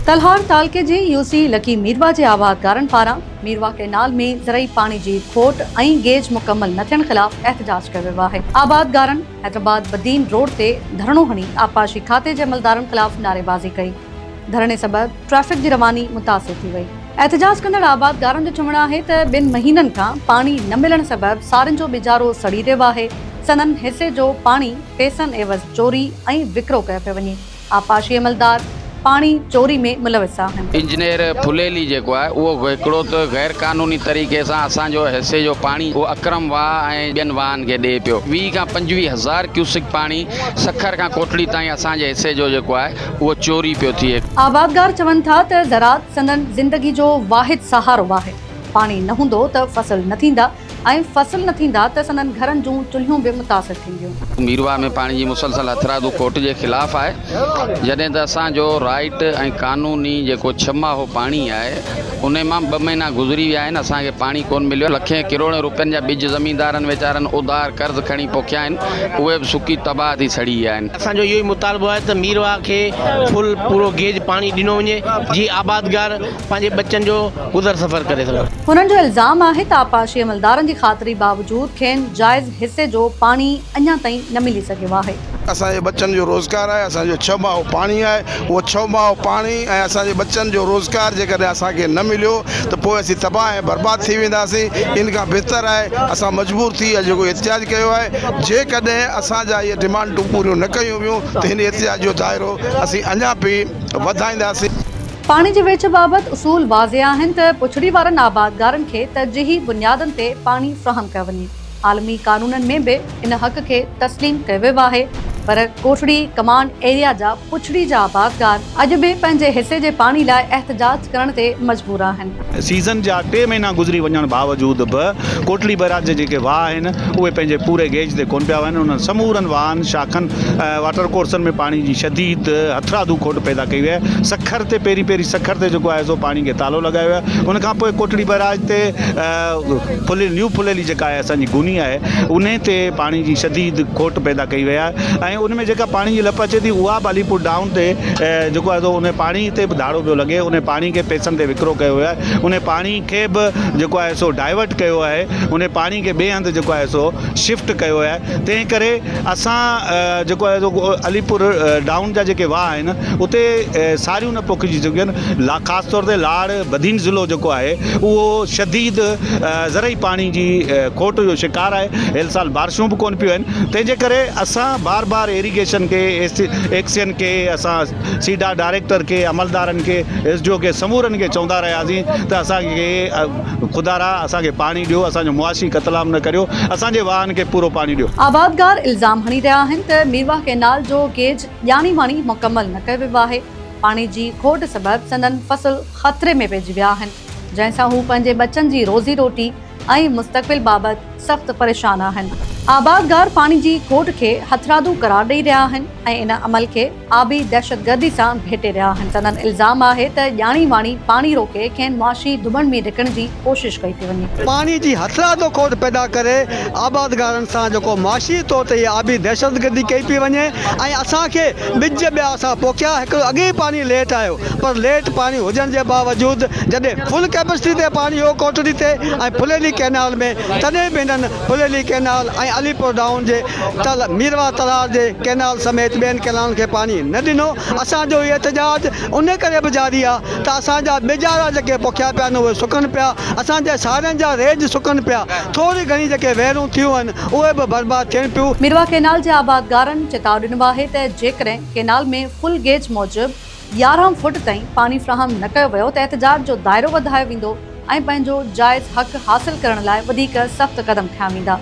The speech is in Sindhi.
تلهار تعلقي جي يوسي لڪي ميرواهه جي آبادگارن پاران ميرواهه ڪئنال ۾ زرعي پاڻي جي کوٽ ۽ گيج مڪمل نه ٿيڻ خلاف احتجاج ڪيو ويو آهي. آبادگارن حيدرآباد بدين روڊ تي ڌرڻو هڻي آبپاشي کاتي جي عملدارن خلاف نعريبازي ڪئي. ڌرڻي سبب ٽريفڪ جي رواني متاثر ٿي وئي. احتجاج ڪندڙ آبادگارن جو چوڻ آهي ته ٻن مهينن کان پاڻي نه ملڻ سبب سارين جو ٻيجارو سڙي رهيو آهي، سندن حصي جو پاڻي پئسن عيوض چوري ۽ وڪرو ڪيو پيو وڃي. آبپاشي عملدار پاڻي چوري ۾ ملوث آهن. انجنيئر ڦليلي جيڪو آهي اهو هڪڙو ته غير قانوني طريقي سان اسان جو حصي جو پاڻي اهو اڪرم واهه ۽ ٻين واهن کي ڏئي پيو. 20 کان 25 هزار ڪيوسڪ پاڻي سکر کان ڪوٽڙي تائين اسان جي حصي جو جيڪو آهي اهو چوري پيو ٿئي. آبادگار چون ٿا ته زراعت سندن زندگي جو واحد سهارو آهي، پاڻي نه هوندو ته فصل نه ٿيندا، ۽ فصل نه ٿيندا ته سندن گهرن جون چلهيون به متاثر ٿينديون. ميرواهه ۾ پاڻي جي مسلسل هٿرادو کوٽ جي خلاف آهي جڏهن ته اسان جو رائيٽ ۽ قانوني جيڪو ڇهه ماهو پاڻي آهي انهي مان ٻه مهينا گذري ويا آهن اسان کي پاڻي ڪونه مليو لکين ڪروڙين روپين جا ٻج زميندارن ويچارن اڌار قرض کڻي پوکيا آهن اهي به سڪي تباهه ٿي سڙي ويا آهن. اسان جو اهو ئي مطالبو آهي ته ميرواهه کي فل پورو گيج پاڻي ڏنو وڃي جيئن آبادگار پنهنجي ٻچن جو گذر سفر ڪري سگهن. هنن جو الزام آهي ته آبپاشي عملدارن جي خاطري باوجود کين جائز حصي جو پاڻي اڃا تائين نه ملي سگهيو آهي. اسان جي ٻچن جو روزگار آهي، اسان جو ڇهه ماهو پاڻي آهي، اهو ڇهه ماهو پاڻي ۽ اسان جي ٻچن جو روزگار جيڪڏهن اسان کي نه مليو ته پوء اسين تباهه ۽ برباد ٿي وينداسين، ان کان بهتر آهي اسان مجبور ٿي اڄ جيڪو احتجاج ڪيو آهي، جيڪڏهن اسان جا اهي ڊمانڊون پوريون نه ڪيون ويون ته هن احتجاج جو دائرو اسين اڃا به وڌائينداسين. پاڻي جي ورڇ بابت اصول واضح آهن ته پڇڙي وارن آبادگارن کي ترجيحي بنيادن تي پاڻي فراهم ڪيو وڃي، عالمي قانونن ۾ به ان حق کي تسليم ڪيو ويو آهي پر ڪوٽڙي ڪمانڊ ايريا جا پڇڙي جا آبادگار اڄ به پنهنجي حصي جي پاڻي لاء احتجاج ڪرڻ تي مجبور آهن. سيزن جا ٽي مهينا گذري وڃڻ باوجود به ڪوٽڙي بئراج جا جيڪي واهه آهن اهي پنهنجي پوري گيج تي ڪونه پيا وهن انهن سمورن واهن شاخن واٽر ڪورسن ۾ پاڻي جي شديد هٿرادو کوٽ پيدا ڪئي وئي آهي سکر تي پهرين پهرين سکر تي جيڪو آهي سو پاڻي کي تالو لڳايو ويو آهي ان کان پوء ڪوٽڙي بئراج تي ڦليل نيو ڦليلي جيڪا آهي اسان جي گوني آهي انهي تي پاڻي جي شديد کوٽ پيدا ڪئي وئي آهي ۽ ان ۾ جيڪا پاڻي جي لپ اچي ٿي اها به علي پور ڊائون تي جيڪو آهي سو ان پاڻي تي به ڌاڙو پيو لڳي ان پاڻي کي پئسن تي وڪرو ڪيو ويو آهي ان پاڻي کي به جيڪو آهي سو ڊائيورٽ ڪيو آهي ان پاڻي کي ٻئي هنڌ جيڪو آهي سو شفٽ ڪيو آهي تنهن ڪري اسان جيڪو آهي سو علي پور ڊائون جا جيڪي واهه آهن اتي ساريون نه پوکجي سگهيون آهن خاص طور تي لاڙ بدين ضلعو جيڪو آهي اهو شديد زرعي پاڻي جي کوٽ جو شڪار آهي هن سال بارشون به ڪونه پيون آهن تنهن جي ڪري اسان بار بار ايريگيشن کي ايڪسين کي اسان سيڊا ڊائريڪٽر کي عملدارن کي ايس ڊي او کي سمورن کي چوندا رهياسين ته اسان کي خدارا اسان کي پاڻي ڏيو اسان جو معاشي قتلام نه ڪريو اسان جي واهن کي پورو پاڻي ڏيو. آبادگار الزام هڻي رهيا آهن ته ميرواهه ڪئنال جو گيج ڄاڻي واڻي مڪمل نه ڪيو ويو آهي، پاڻي جي کوٽ سبب سندن فصل خطري ۾ پئجي ويا آهن، جنهن سان هو پنهنجي ٻچن جي روزي روٽي ۽ مستقبل بابت سخت پريشان آهن. آبادگار پاڻي جي کوٽ کي هٿرادو قرار ڏئي رهيا آهن ۽ ان عمل کي آبي دهشتگردي سان ڀيٽي رهيا آهن. سندن الزام آهي ته ڄاڻي واڻي پاڻي روڪي کين معاشي ڌٻڻ ۾ ڌڪڻ جي ڪوشش ڪئي پئي وڃي. پاڻي جي هٿرادو کوٽ پيدا ڪري آبادگارن سان جيڪو معاشي طور تي اها آبي دهشتگردي ڪئي پئي وڃي ۽ اسان کي ٻج ٻيا اسان پوکيا هڪڙو اڳي ئي پاڻي ليٽ آيو پر ليٽ پاڻي هجڻ جي باوجود جڏهن فل ڪيپسٽي تي پاڻي هو ڪوٽڙي تي ۽ ڦليلي ڪئنال ۾ تڏهن به هنن ڦليلي ڪئنال ۽ علي پور ڊائون جي تل ميرواهه تلهار جي ڪئنال سميت ٻين ڪئنالن کي پاڻي نه ڏنو اسان جو هي احتجاج ان ڪري به جاري آ ته اسان جا ٻيجارا جيڪي پوکيا پيا آهن اهي سڪن پيا اسان جي سارين جا ريج سڪن پيا ٿوري گهڻي جيڪي ويرون ٿيون آهن اهي به برباد ٿين پيون. ميرواهه ڪئنال جي آبادگارن چتاء ڏنو آهي ته جيڪڏهن ڪئنال ۾ فل گيج موجب 11 فوٽ تائين پاڻي فراهم نه ڪيو ويو ته احتجاج جو دائرو وڌايو ويندو ۽ پنهنجو جائز حق حاصل ڪرڻ لاء وڌيڪ سخت قدم کنيا ويندا.